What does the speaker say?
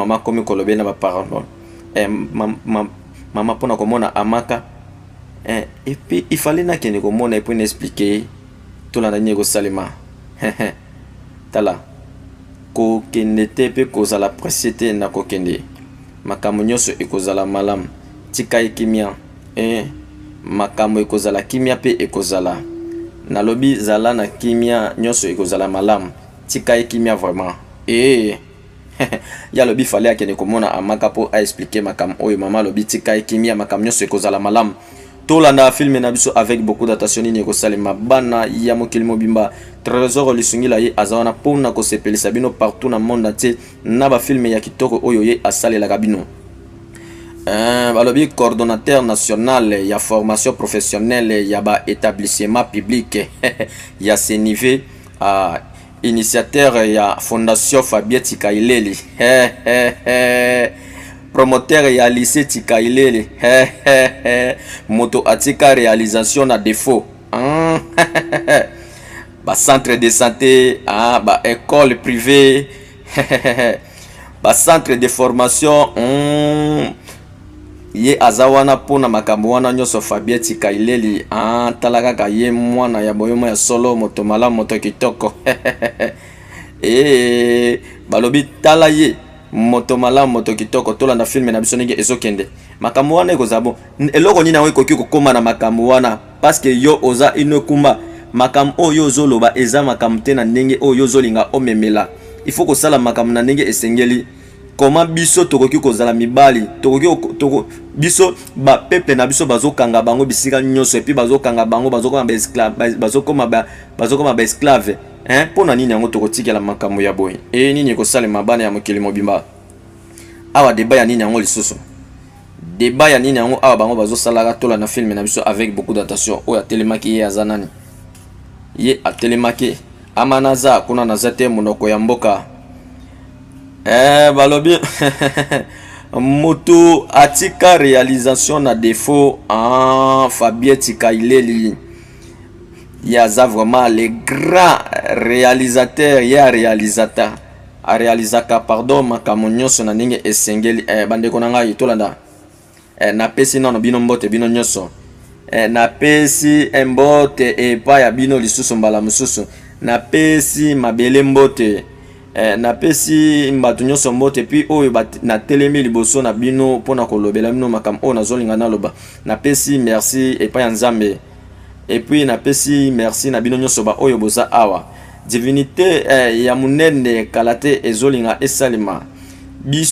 Mama akomi kolobe na baparole, eh, ma, ma, mama mpona komona Amaka, eh, et puis il fallait nakende komona et puis na expliquer. Tolanda nini ekosalema. Tala, kokende te mpe kozala presse te na kokende. Makambo nyonso ekozala malamu, tika ye kimia. E makambo ekozala kimia mpe ekozala, nalobi zala na kimia, nyonso ekozala malamu, tika ye kimia vraiment. E ye alobi fallait akende komona Amaka mpo aexpliquer makambo oyo. Mama alobi tika ye kimia, makambo nyonso ekozala malamu. Tolanda film na biso avec beaucoup d'attention, nini ekosalema. Bana ya mokili mobimba, Trésor Lisungila ye aza wana mpona kosepelisa bino partout na monde entier na bafilm ya kitoko oyo ye asalelaka bino. Balobi coordonnateur national ya formation professionnelle ya baétablissement public ya CENIVE, initiateur ya Fondation Fabien Tikaileli, promoteur ya lycée Tikaileli, moto atika réalisation na défaut, bacentre de santé, baécole privée, bacentre de formation. Ye aza wana mpona makambo wana nyonso. Fabien Tikaileli, tala kaka ye, mwana ya boyomo ya solo, moto malamu, moto kitoko. E balobi tala ye, moto malamu, moto kitoko. Tolanda film na biso ndenge ezokende. Makambo wana ekozala bon. Eloko nini yango ekoki kokóma na makambo wana? Parce que yo oza ino ekumba makambo oyo ozoloba eza makambo te na ndenge oyo ozolinga omemela. Il faut kosala makambo na ndenge esengeli. Koma biso tokoki kozala mibali, tokoki biso bapeuple na biso bazokanga bango bisika nyonso, et puis bazokanga bango, bazokoma baesclave, hein? Mpo na nini yango tokotikela makambo ya boye? E nini ekosalema, bana ya mokili mobimba? Awa débat ya nini yango lisusu? Débat ya nini yango awa bango bazosalaka? Tola na film na biso avec beaucoup d'attention. Oyo atelemaki, ye aza nani? Ye atelemaki ama naza kuna, naza te monoko ya mboka. Balobi moto atika réalisation na défaut, ah, Fabien Tikaileli. Ye aza vraiment le grand réalisateur. Ye aréalisateur, aréalisaka, pardon, makambo nyonso na ndenge esengeli. Bandeko na ngai, tolanda. Napesi nano bino mbote, bino nyonso. Napesi mbote epai ya bino lisusu mbala mosusu. Napesi mabele mbote. Napesi bato nyonso mbote. Mpi oyo natelemi liboso na bino mpona kolobela bino makambo oyo nazolinga naloba, napesi merci epai ya Nzambe, et puis napesi merci na bino nyonso baoyo boza awa. Divinité ya monene kala te ezolinga esalema biso.